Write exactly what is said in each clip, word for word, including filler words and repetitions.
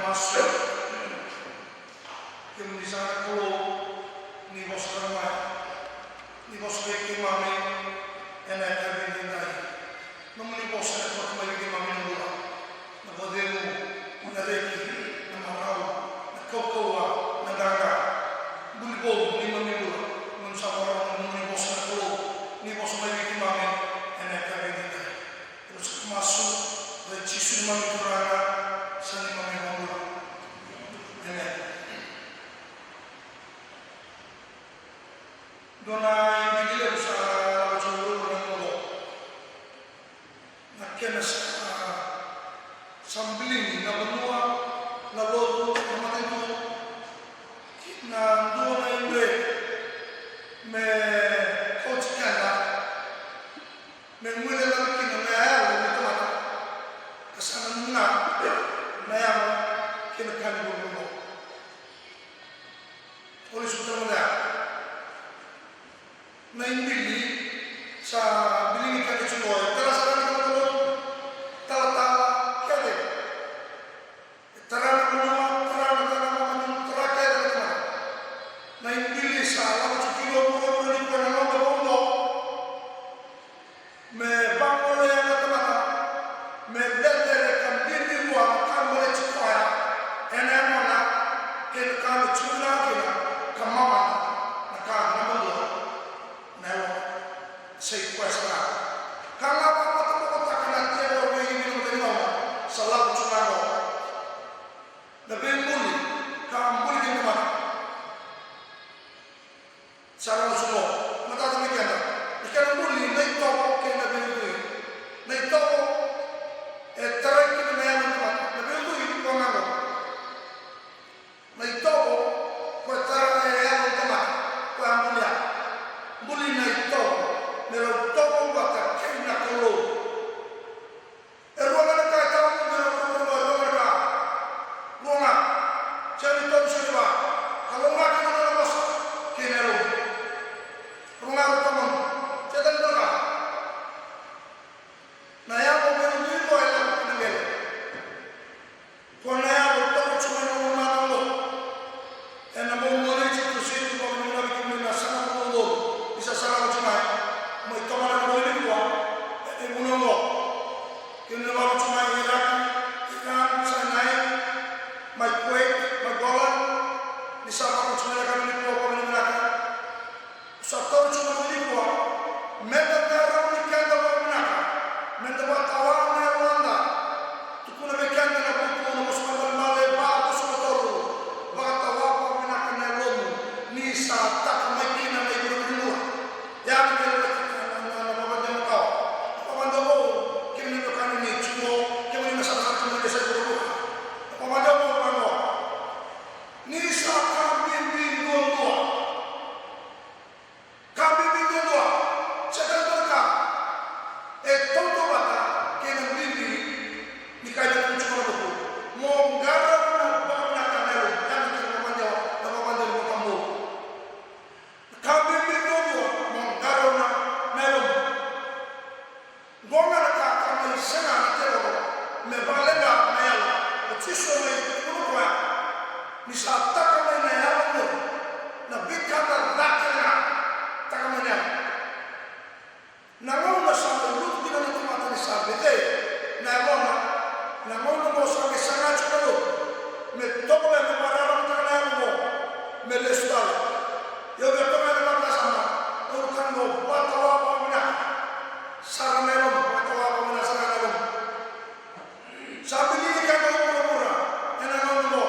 Masu. Kemuni saka na Kalou, ni vosa tale mai, ni vosa vei keimami ena yakavi edaidai. Nomuni vosa e kauta mai vei keimami na bula, na vakacegu, na reki, na marau, na kaukauwa, na qaqa. Buli vou neimami bula, keimami sa vakarorogo na nomuni vosa na Kalou, ni vosa mai vei keimami ena yakavi edaidai. Keimami sa masu, ena yaca i Jisu neimami Turaga, sa neimami iVakabula. Emeni. Dua na ibili levu sa lako tiko ena noda gauna oqo. Na kena sa, sa biligi na vanua, na lotu, na matanitu, kei na dua na ibili me kauti keda, me guilecava kina na yalo ni tamata, ka sa nanuma na yalo kei na ka ni vuravura. O lesu tale mada ya. Na ibili sa biligi keda tiko e tara sara na noda lotu, talatala kece. E tara na vanua, tara na, tara na vanua, tara kece na tamata. Na ibili sa lako tiko e vuravura nikua ena noda vanua. Me vagolea na tamata, me cecere ka bibi vua na ka baleti koya ena yagona, kei na ka me tiko vinaka kina, ka mamada na ka na madua, na yalona. Sa i koya sara. Ka ga vakamatabokotaka na tevoro vei ira na matanigauna, sa lako tiko ga qo. Na veibuli ka buli kina na tamata. Sa rau suko, matata vei keda. Na kena buli na itovo kei na veiucui. Na itovo e tarai kina na yalo ni tamata. Na veiucui koya ga qo. Na itovo koya e tara na yalo ni tamata, koya a bulia. Buli na itovo, me rau tovo vata kei na Kalou. E rua ga na ka e tawamudu ena vuravura, e rua ga na ka. Rua ga. Sega ni tolu, sega ni va. Ka rua ga kina na nona vosa kei na yalomu. Rua ga rau tawamudu. Sega ni dua ga. Na yalo veiucui qo e lako ki na qele. Ko na yalo taura tiko mai na ulumana qo. Ena bogi ni Tuesday, ni ko ni na viki mai na saga ko na udolu. Ni sa saga ko tiko mai. Mai tomana na bogi nikua. Ena ivunau qo. Kemuni na lako tiko mai Iraq, Iran, Sinai, mai Kuwait, mai Golan. Ni sa lako tiko mai na ka ni nikua ko ni vinaka. Sa taura tiko mai nikua, meda qarauni keda vakavinaka, meda vakatawa na yaloda. Tukuna vei keda na vuku na vosa malemale, va, vosa na tolu, vakatawa vakavinaka na yalomu, ni sa taka mai kina na ivurevure ni bula. Ia na kena na, na, na, na vakadewa makawa. Na vakadewa vou, kemuni na wekaqu ni tiko, kemuni na sarasara, kemuni na sa ivurevure. Na vakadewa vou, vakadewa. Ni sa ka bibi duadua. Ka bibi duadua, se ka dua na ka e tautauvata kei na bibi ni ka e tu tiko na vuku. Mo qarauna vakavinaka na yalomu, ya na kena vakadewa, na vakadewa ni Vola Tabu. Ka bibi duadua, mo qarauna na yalomu. Qo ga na ka ka mai saga na tevoro me vakaleqa na yalo. O Jisu e mai tukuna o koya ni sa taka mai na yalo qori, na veika ca kece ga, taka mai na yalo. Na gauna sa mai lutu kina na tamata ni sa vecei na yalona, na gauna qo sa mai saga tiko na lotu me tovolea me vakararamataka na yalo qo me lesu tale. Ia au via toka ena vakasama, au na kaya qo, vakatawa vakavinaka sara na yalomu, vakatawa vakavinaka sara na yalomu. Sa biligi keda na vuravura ena gauna qo.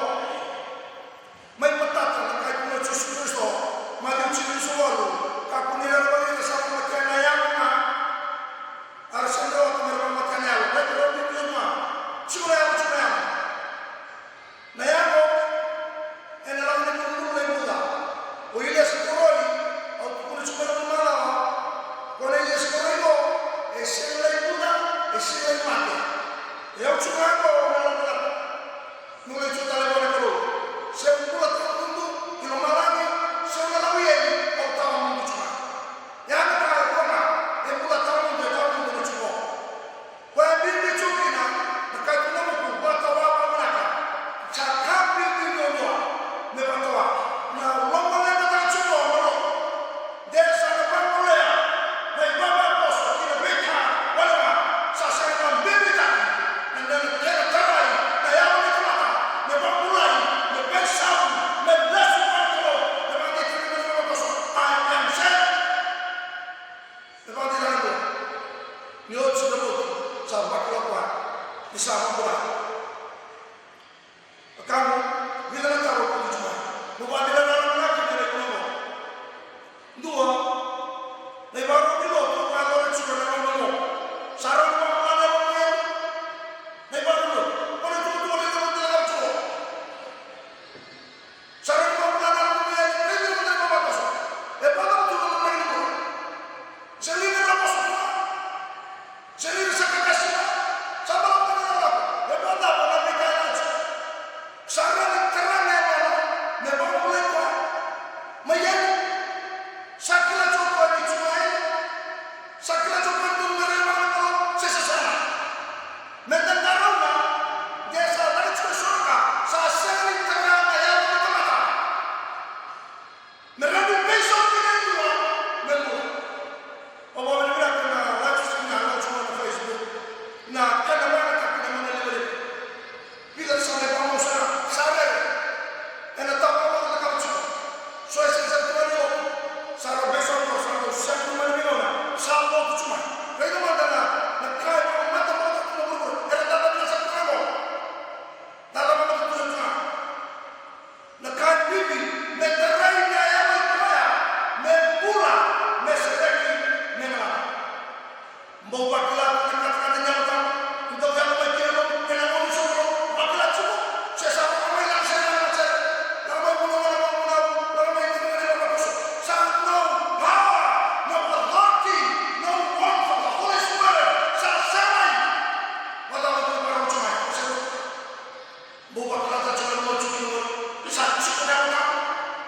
Bau vakila tale tiko na nomu tiko kina qori. Sa tiko na yalo tamo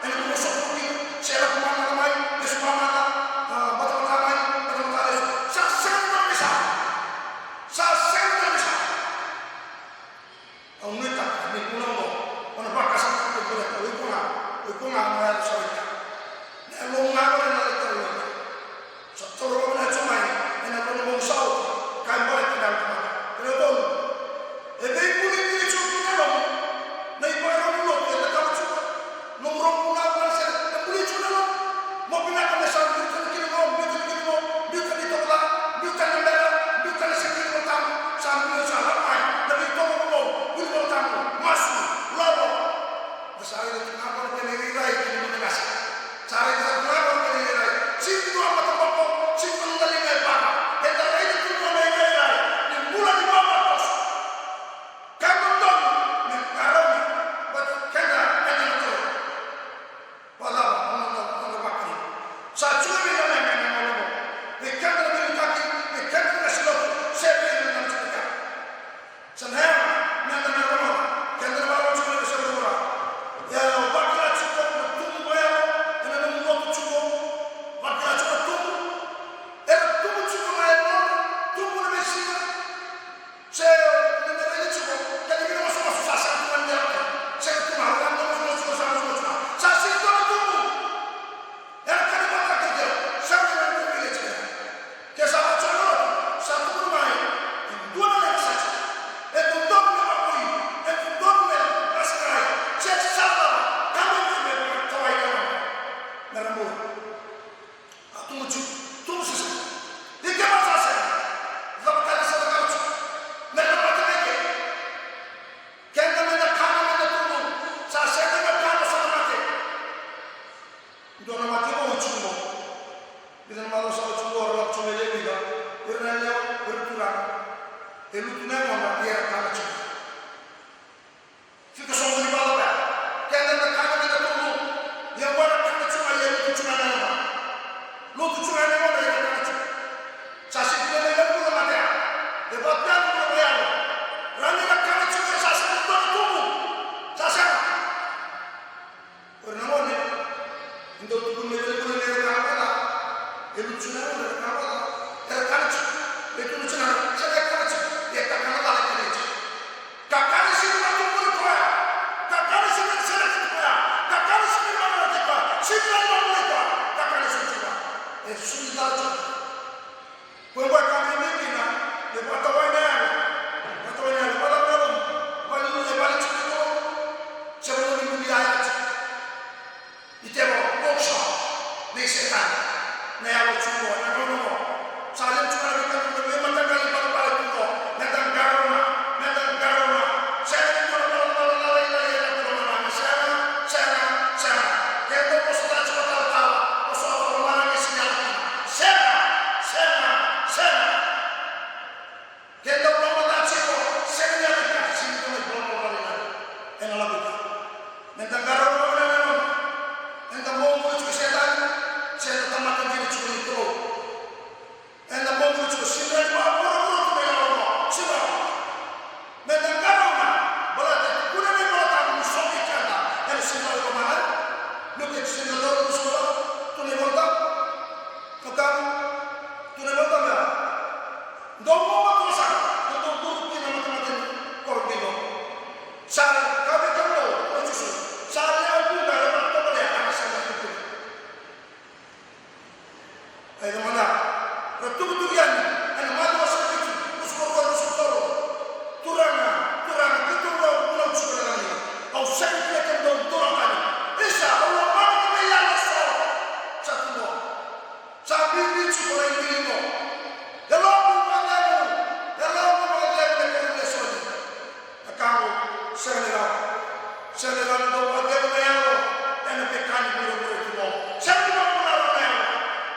ena nomu soqo kina, se lako mada mai, lesu mada, a, batabata mai, batabata lesu. Sa sega ni dua na veisau. Sa sega ni dua na veisau. Au nuitaka ni vuna oqo o na vakasama tiko vei iko, o iko ga, o iko ga na yalo sa vei iko. Na yalo ga qori ena lai tarogi iko. Sa taura vakavinaka tiko mai ena dua na veigauna sa oti, ka e baleta na yalo tamata. Kena ikarua, e veivuli tiko kina na yalomu na ivakarau ni lotu e cakava tiko. Nomu rogo vunau na sere, e vuli tiko na yalomu. Mo vinaka me sa biuta na kena iqo, biuta na kena iqo, biuta na itovo ca, biuta na bera, biuta na sega ni iVolatabu, sa biuta, sa lako mai na veitovo vovou, vuli Volatabu, masu, lolo. Da sa raica tiko ga qo na kena irairai kei na noda qase. Sa raica tiko ga qo na kena irairai. Sega ni dua na mataboko, sega ni dua na liga e vava. Eda raica tiko qo na irairai ni bula ni vavakoso. Ka dodonu me qarauni vata kei keda na Kalou. Vakacava na noda, noda vakacegu? Sa tiko vei na, na, na, na, na, vei keda na veiliutaki, vei keda na qase lotu, se vei na, na, na, na, Sa na yaga meda na rogoca, keda na vakarorogo tiko ena veiyasana vuravura. Ia, o vakila tiko na tubu vakayalo ena nomu lotu tiko. Vakila tiko na tubu. Era tubu tiko na yalodra, tubu na veisiga. Se o na raica tiko, kena veimasomaso sa sega tu ga ni dela mai. Sega tu ga, o na masomaso tiko, sa masomaso tiko. Sa sega tu na tubu. Era kaya vata kei keda, sega ni dua na veileti kina. Ke sa vaka sara na lotu, sa tukuna mai, e dua na leqa sa tiko. E dodonu me vakavoui, e dodonu me vakasaqarai, se sara cava, ka me me vakatawai na yalona. Me ra bula. A tubu tiko, tubu sese. Ia kevaka sa sega, cava tale sa cakava tiko? Me ra vata kei keda. Keda meda kana, meda tubu, sa sega na kana sa na mate. Dua na mate vou e tiko qo. Vica na macawa sa oti qo, era lako tiko mai Lewica. Ira na yalewa, ira na turaga. E lutu na yagoda, ia era kana tiko. Fika sobu ni vale vaya. Keda da kana, keda tubu. Ia qo era kana tiko, ia lutu tiko na yagoda. Lutu tiko na yagoda, ia era kana tiko. Sa sega ni dua na yalo na mate ya. E vatu yani na yalo. Ra ni ra kana tiko, ia sa sega ni dua na tubu. Sa sega. O ira na gone, e dau tukuni me tekivu na nodra ka vata, e lutu na nodra ka vata, era kana tiko, e tukuni tiko na, sa qai kana tiko, e kakana cala e kana tiko. Kakana sega ni tukuni koya, kakana sega ni sereki koya, kakana sega ni vakaroti koya, sega ni vakaroti koya, kakana sega ni koya. E sega ni cala tiko. Ko e bau ka bibi kina me vakatawai na yalo. Vakatawai na yalo, vakatawai na yalo. Vale ni e vale tiko. Se vale ni buli yaya tiko. Ni tevoro, workshop. Ni Setani. Na yalo tiko, na nono. Sa levu tiko na veika, na veimataqali balebale tiko. Meda qarauna, meda qarauna. Sega ni dua na balebale lalai, lalai, lalai, lalai, sega, sega, sega. Ke dou vosa tiko talatala, vosa tiko lomana, ke sega ni yalo kina. Sega, sega, sega. Ke dau lomana tiko, sega ni yalo kina, sega ni dua na balebale lalai. Ena lako i ke. Meda qarauna na nono. Eda bau bula tiko se dai, se na tamata dina tiko ni Kalou. Eda bau bula tiko, sega ni vakavuravura tu na yalo oqo, sega. Meda qarauna, baleta e tukuna na iVolatabu ni so vei keda ena sega ni lomana. Luke, sega ni lomana, sega ni lomana, tu na iVolatabu. Ka tu na iVolatabu ya. Dou vakarorogo sara, dou duru ki na matamata ni koro bido. Sa kaya vei kemudou o Jisu, sa lewe vuqa era vakatovolea, a na sega ni tukuna. Ai, na mada. Ra tukutuku yani ena Maciu wase vitu, ruasagavulu ka rua, ruasagavulu ka tolu. Turaga, Turaga, keitou na vunau tiko ena lagi. Au sega ni kila kemudou, dou raica ni. Isa, au lomana na veiyalo eso. Sa tu qo. Sa bibi tiko na iwiliwili qo. Yaloqu vakacegu, yaloqu vakacegu me keirau lesoni. Na ka qo, sega ni rawa. Sega ni rawa ni dau vakacegu na yalo ena veika ni vuravura tu qo. Sega ni vakabulai na yalo.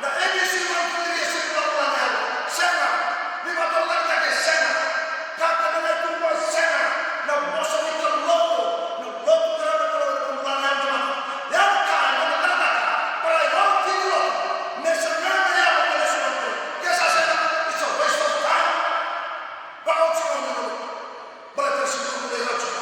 Na A B C one two three e sega ni vakabulai na yalo. Sega. Ni vakataucaketaki e sega. Ka kena qai tu qo e sega. Na vosa ni Kalou, na lotu, na Kalou, na Kalou, na Kalou, na Kalou. Ia na ka ena vakataucaka, baleta e oti na lotu. Me saga na yalo me lesu na Kalou. Ke sa sega, it's a waste of time. Vakaoti ga na lotu. Baleta e sega ni Kalou e rawa tiko.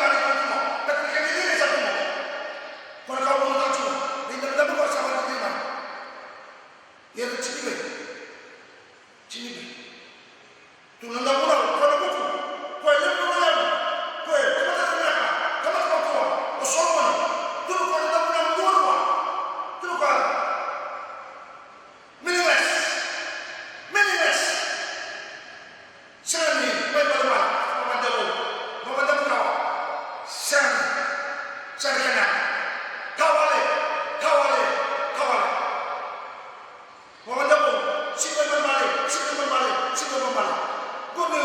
ga ni tu tu mo. Ka tini kena ira sa tu mo. Ko na ka vuna ka tu mo. Ni dabedabe ko sa vata ni mai. Ia na tini vei. Tini vei. Tu na davu na ko na vuku. Ko e levu na levu. Ko e tamata na vinaka. Tamata ka tu. O Solomoni. Tu na ko na davu na dua rua. Tu na ko. Meaningless. Meaningless. Sega ni mai balebale. Vakadevu. Vakadevu kawa. Sega. Sega ni kena. Kawale. Kawale. Kawale. Vakadevu. Sega ni mai balebale. Sega ni mai balebale. Sega ni mai balebale.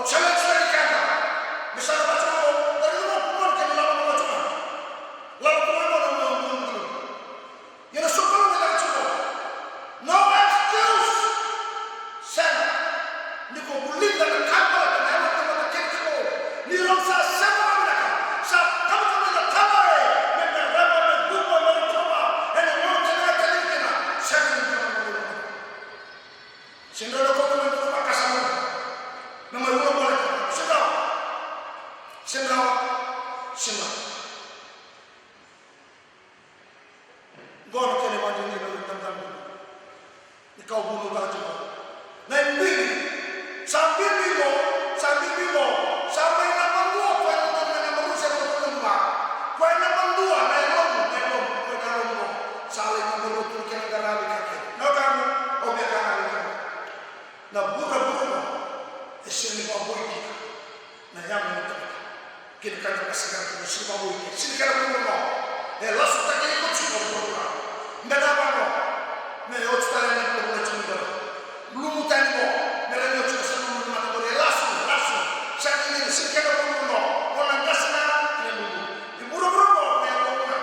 Challenge-taki keda. Me sa na vaka tiko, na raica mo, mo na kena lala mo na tiko. Lala tiko mo na mo na mo na. Ia na sokalou e caka tiko. No excuse. Sega. Ni ko vulica na ka baleta na yago ni tamata kece tiko. Ni rau sa sega na vinaka. Sa tamata na tavare. Me me raba me cuva me rikova. Ena gauna tale ga e talevi kina. Sega ni dua na gauna. Sega ni dua na gauna me dua na vakasama. Na mai ula vale. Sega. Sega. Sega. Qo na kena ivakadinadina ni tabana. Ni kau vunau tale tiko. Na ibibi. Sa bibi qo, sa bibi qo, sa mai naba dua, koya na naba dua, sa naba dua. Koya na naba dua, na yalomu, na yalomu, koya na yalomu qo. Sa lai naba dua tu na kena qaravi ka kece. Na wekaqu, au via kaya na wekaqu. Na vuravura qo, e sega ni vakavoui kina. Na yago ni tamata. Kei na ka eda vakasaqara tiko, sega ni vakavoui, sega ni kena vuna. E lasutaki iko tiko na vuravura. Me na vaka me oti tale na vuravura tiko na. Lumu tani mo, me rawa ni oti ko sa na lumu na vuravura. E lasu, lasu. Sa ni, sega ni kena vuna. O na qase na, kena lumu. E vuravura mo, me yago na.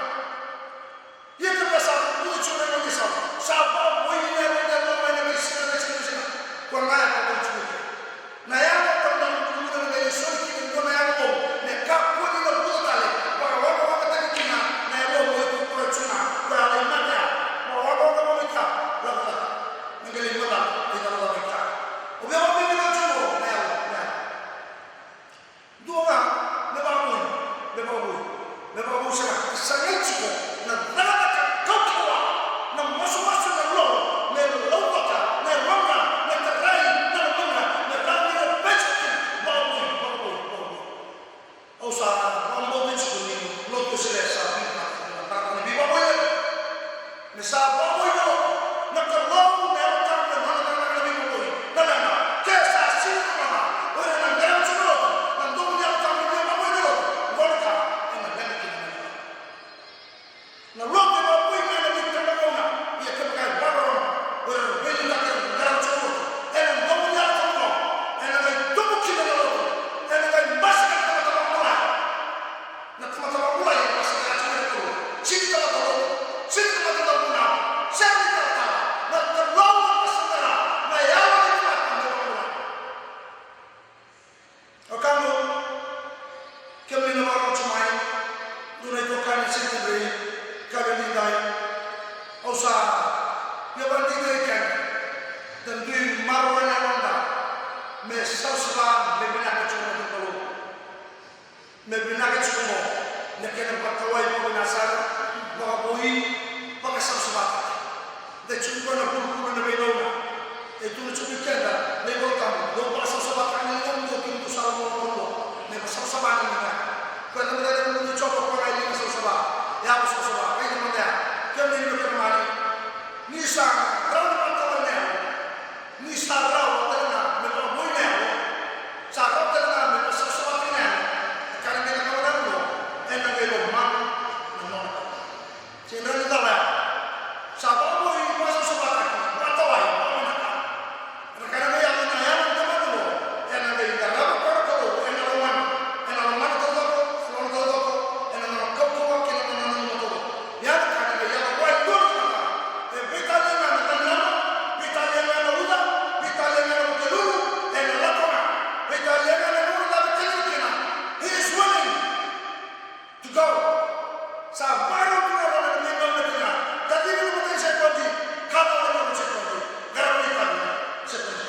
Ia kevaka sa vuki tiko na nomu isau, sa vakavoui na yago ni loma ena veisiga, veisiga, veisiga. Koya ga e vakavoui tiko. Na yago ka na nomu bula na qai soli kina e dua na yago vou, me kakua ni na vuta tale, vakawakawakataki kina na yago vou e tu koya tiko ga, koya a lai mate ya, vakawakawaka vou mai kea, lako cake, me qai lai macala, lai macala mai kea. O via vakavinavinaka tiko na yago, na yago. Dua ga, me vakavoui, me vakavoui, me vakavoui sara, sagai tiko na cakacaka kaukauwa, na masumasu, na lolo, me lauta, me rogo, me tarai na lomana, me rawa ni ra vei tiko kina, vakavoui, vakavoui, vakavoui. Au sa vakabauta tiko ni lotu Wesele sa vinakata na cakacaka ni veivakavoui. Me sa vakavoui na lotu, na Kalou na Yalo Tabu, na nona cakacaka na veivakavoui. Na leqa, ke sa sega ni lako, o ira na qaravi tiko na lotu, na domo ni Yalo Tabu na veivakavoui na lotu, qo na ka ena leqa kina na leqa. Na lotu e vakavoui ga ena veika na gauna, ia kevaka e vakarorogo, o ira na veiliutaki, ira na qaravi tiko na lotu, ena domo ni Yalo Tabu, ena qai tubu kina na lotu, ena qai basika na tamata vakabulai. Na tamata vakabulai e basika na Kalou. Sega ni tamata lotu, sega ni tamata dau vunau, sega ni talatala. Na Kalou e basika na yalo ni tamata me vakabulai. Wekaqu, kemuni na vakarorogo tiko mai, dua na itokani ni Saint Andrew, ka vei ni dai. Au sa via vakadinadinataka da dui maroroya na yaloda me savasava, me vinaka tiko na Kalou. Me vinaka tiko qo na kena vakatawai, vakavinavinaka sara, vakavoui, vakasavasavataki. Da tiko qo na vukuvulu na veigauna. E tukuna tiko vei keda na iVolatabu, dou vakasavasavataka na ligamudou kei na dou sa lomalomarua. Me vakasavasava na liga. Koya na mataka na liga ni Jiova, koya na liga savasava. E a vakasavasava, kei na mada ya. Kemuni na kena mani. Ni sa rawa ni vakatawai na yalo. Ni sa rawa tale ga me vakavoui na yalo. Sa rawa tale ga me vakasavasavataki na yalo. E ka ni qai na ka vakadua, ena qai lomana na nona ka. Sega ni rawa ni cala ya. Sa vakavoui, vakasavasavataki, vakatawai, vakavinaka. Ena ka na qai yaco na yalo ni tamata qo, ena qai qarava koya na Kalou, ena lomana, ena lomana taucoko, lomana taucoko, ena nona kaukauwa kei na nona nanuma taucoko. Ia na ka na qai yaco vua e dua na tamata, e veitalia ga na nanuma, veitalia ga na uca, veitalia ga na vukelulu, ena lako ga, veitalia ga na nona cava e talevi kina. He is willing. To go. Sa vakarau tu na rona na veigauna kina. Kacivi na matai ni sekodi, ka vakarau na sekodi. Qarava na itavi na sekodi.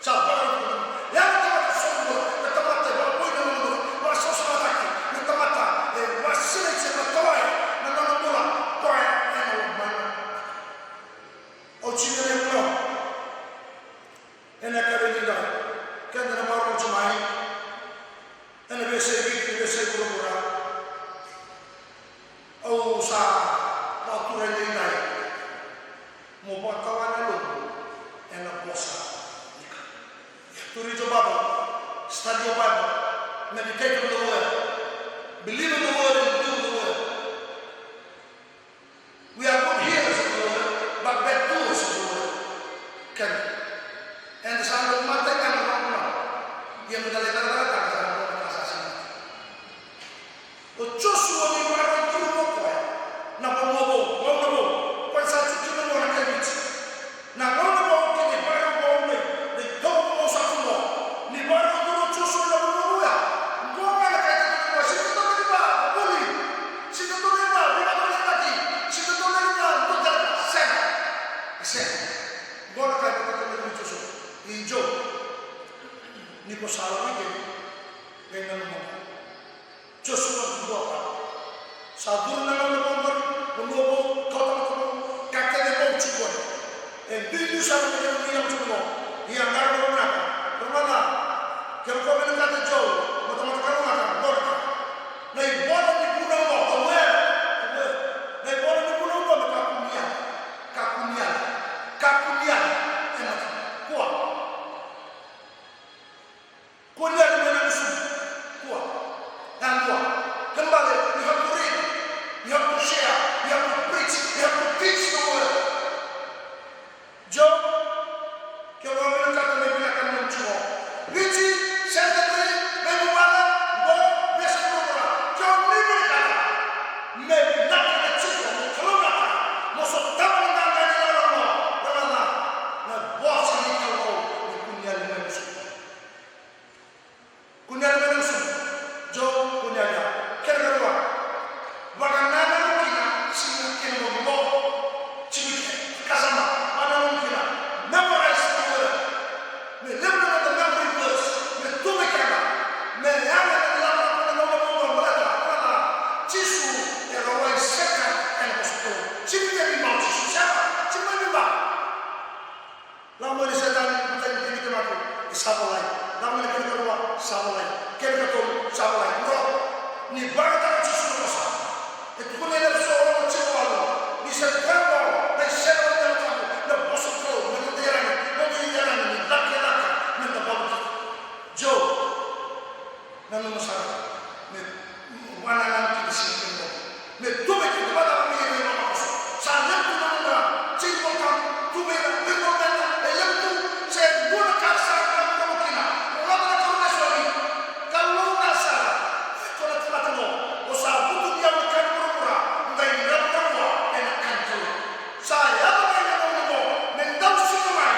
Sa vakarau tu na. Ia na tamata sa bula, na tamata e vakavoui na nona bula, vakasavasavataki, na tamata e vakasinaiti, vakatawai na nona bula, koya ena lomana. Au tiko ena iVolatabu. Ena yakavi edaidai, keda na maroroya tiko mai ena veiyasai Viti, veiyasai vuravura. Au sa vakatura edaidai mo vakatawa na yalomu ena vosa ni Kalou. To read your Bible, study your Bible, meditate on the word, believe in the word and do the word. We are good hearers of the word, but bad doers of the word. Kena. Eda sa dau matai ga na vunau. Ia me Ni ko sa lako i ke, qai nanuma. Josua dua va. Sa curu na gauna vou qori, vanua vou, kawatamata vou, ka kece vou tiko qori. E duidui sara na kena ni yaco tiko qo. Ia qarauna vinaka. Rogoca. Kevaka o vinakata Joe mo tamata kalougata, qo na ka. Na ivola ni vunau qo, the word, the word. Na ivola ni vunau qo me kakua ni yaco. Kakua ni yaco. Kakua ni yaco. E mata. Kua. Kua ni yali mai na gusumu. Kua. Yadua. Kena ibalebale, you have to read. You have to share. You have to preach. You have to teach the word. Joe, ke o vinakata me vinaka na nomu tiko. Rici, Setani, me vuvale, qo, me sa vuravura. Joe, ni vinakata. Me vinaka na tiko, mo kalougata. Mo sotava na qaqa ni loloma. Loloma. Na vosa ni Kalou, ni kua ni yali mai na gusumu. Kua ni yali mai na gusumu. Joe, kua ni yali. Kena ikarua. Vakanananu kina, sega ni kena ibobo. Tiko i ke. Kasama. Vakanananu kina. Memorize the word. Me levu na noda memory verse. Me tu vei keda. Me yaga na lako na noda ibobo baleta. Baleta. Jisu e rawai sega ena vosa tolu. Tiko i ke vei Jisu. Sega. Tiko i ke vei Lako mai na Setani, matai ni tini kemaka, e sa volai. Lako mai na kena ikarua, sa volai. Kena ikatolu, sa volai. Dro, ni vakayagataka o Jisu na vosa. E tukuna ena Efeso ono, tini ka walu. Ni sa i koya oqo na isele ni Yalo Tabu, na vosa ni Kalou, me noda iyaragi, noda iyaragi, ni caka, caka, me da vakabauta. Joe. Nanuma sara me vakanananu kina sega ni kena ibobo. Me tu vei keda vakacava me ira na nona vosa. Sa levu tu na nodra tiko vakaoqo, tu vei ira na veiqoroveta, e levu tu, se dua na ka sa dravudravua kina. Rogoca na karua na lesoni. Kalougata sara. Iko na tamata qo. O sa vutuniyau na ka ni vuravura. Qai dravudravua ena ka ni Kalou. Sa yaco mai na gauna qo. Me dau sika mai.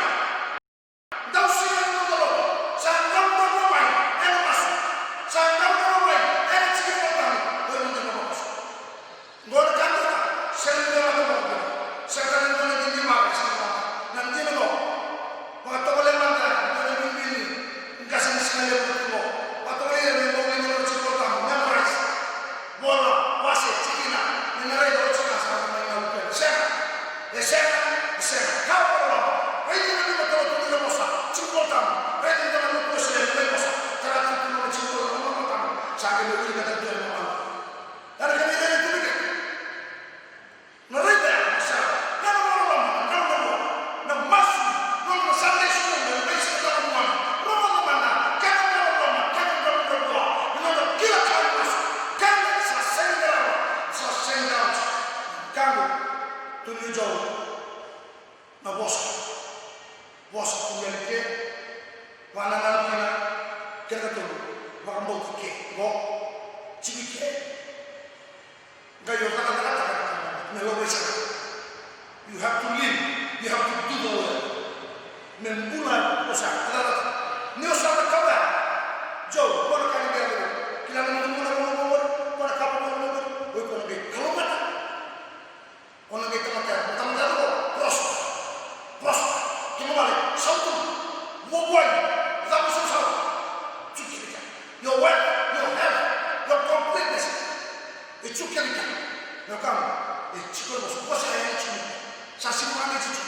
Dau sega ni noda lotu. Sa dau dravudravua mai ena masu. Sa dau dravudravua mai ena tiki ni Yalo Tabu. O ira na dau masu. Qo na ka dina. Sega ni dua na ka dina. Sega ni dua na dina vaka, sega ni dua na dina qo. Vakatovolea mada na dua na bibi ni qase ni siga levu qo. Vakatovolea me bau lima na tiki ni Yalo Tabu. Memorize. Vola, wase, tikina. Ni na raica oti na sa na mai na upe. Sega. E sega, e sega. Ka o loloma. Raica na lima tolo tu ni na vosa. Tiko tabu. Raica na lima tolo tu ni na vosa. Tara tu tu na tiko tolo na vosa tabu. Sa ke me uri ka tu na vosa. Tara ke me raica tu ni ke. Na raica ya, na sega. Na loloma, na loloma. Na masu, na loloma sa lesu na mai sa tabu na. Loloma na, ka na loloma, ka na loloma. Na kila ka na masu. Ka na sa sega na loloma, sa sega na loloma. Kago, tu ni jau. Na vosa. Vosa kua ni yali ke. Vakanananu kina. Kena ikatolu. Vakabauta ke. Qo. Tiko i ke. Qai o cakacakataka na ka me laurai sara. You have to live. You have to do the work. Me bula o sa. Ni o sa na kau ya. Joe, ko na ka ni bia. Kila na bula na bula. Ko na ka bula na bula. O iko na qai kalougata. O na qai tamata, tamata qo, prosper, prosper. Kena ibalebale, sautu, vuavuai, cava sausau. Tiko kece. Your wealth, your health, your completeness. E tiko kece. Na ka, e tiko na vosa, vosa e tiko. Sa sega ni tiko.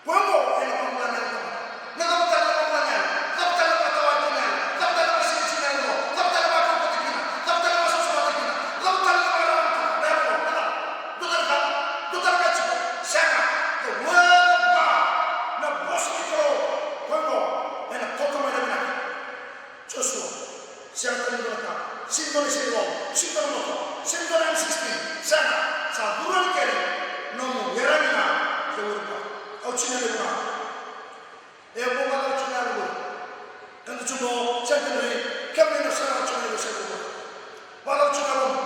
Koya oqo ena vakabula na yalo tamata. Na cava tale na vakabula na yalo? Cava tale na vakatawa tiko na yalo? Cava tale na vakasigasi na yalo? Cava tale na vakatawa tiko na yalo? Cava tale na vakasavasavataki kina? Cava tale na vakararamataki na yalo? Na cava? Dua tale ka? Dua tale ka tiko? Sega. The word of God. Na vosa ni Kalou. Koya oqo ena kauta mai na vinaka. Josua, sega tale ni dua na ka, sega ni dua na isele vou, sega ni dua na moto, sega ni dua na M sixteen, sega, sa curu yani keri, nomu iyaragi ga, ke uri vua. Au tiko na levu ga. E vou ga au tiko na levu. Ka tu tiko, sega ni dua, kemuni na sega au tiko na levu, sega ni dua. Vacava tiko na loma?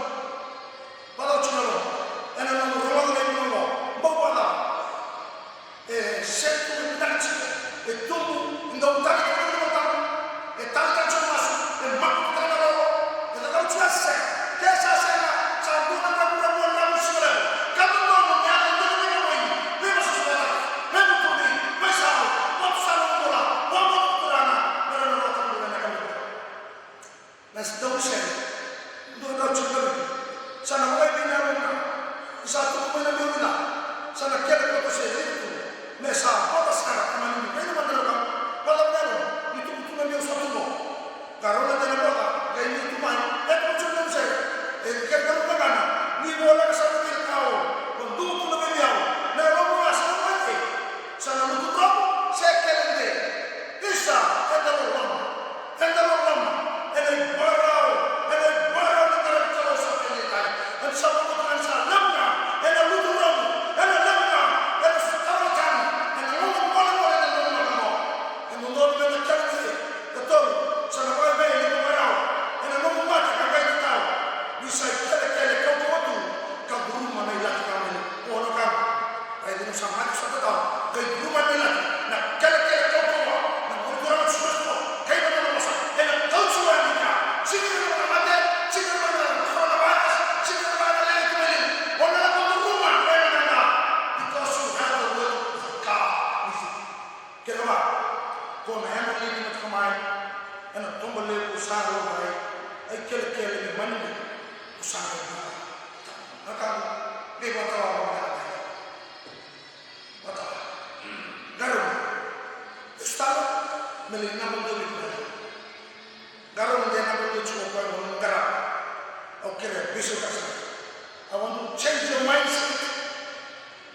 Vacava tiko na loma? Ena nomu rogoca na ivola qo, bau vacava? E setu, e vinaka tiko, e tubu, e dau tagi tiko na Yalo Tabu, e tagi tiko na masu, e makutu tiko na lolo, e cakava tiko na sega. Ke sa sega, sa dua na dravudravua na masu levu. Ka dodonu me yaco e dua na veika vei, veivosavosataki, veivutuni, veisau, vakatusana na bula, vakabauta Turaga, me ra na rota. mai ena toba levu sa lavai, ai kelekele ni mani levu sa qai vua. Na ka qai vua tawa vua na ka. Vua tawa. Qarauna. Stava me lai naba dua vei koya. Qarauna de naba dua tiko koya mo qarava. Au kere bisu kasa. I want to change your mindset.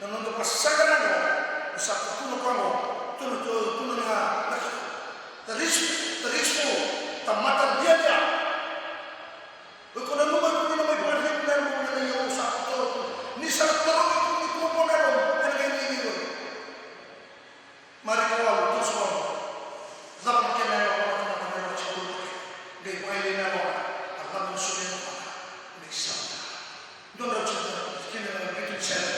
Na noda vasaqa na qo, sa tukuna koya qo, tukuna, tukuna na, na, the rich, the rich fool, tamata diadia. O iko nanuma iko ni na mai vakariku na yalomu ena iyau sa koto tu. Ni sa tarogi iko ni kua vua na yalomu ena qai nei iko. Marika walu, tolusagavulu. Cava na kena yalona na tamata mai Lotu? Qai vakailei na yalona, a lako na soli na tamata me isau. Dua na drau tiko kina na vitu ni sele.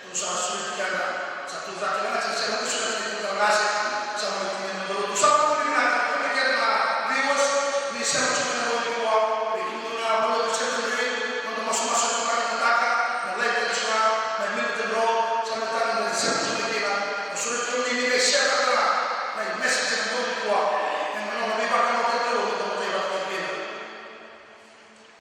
Tou sa sureti keda, sa tou cake na gati ni sele, tou sureti keda na gati.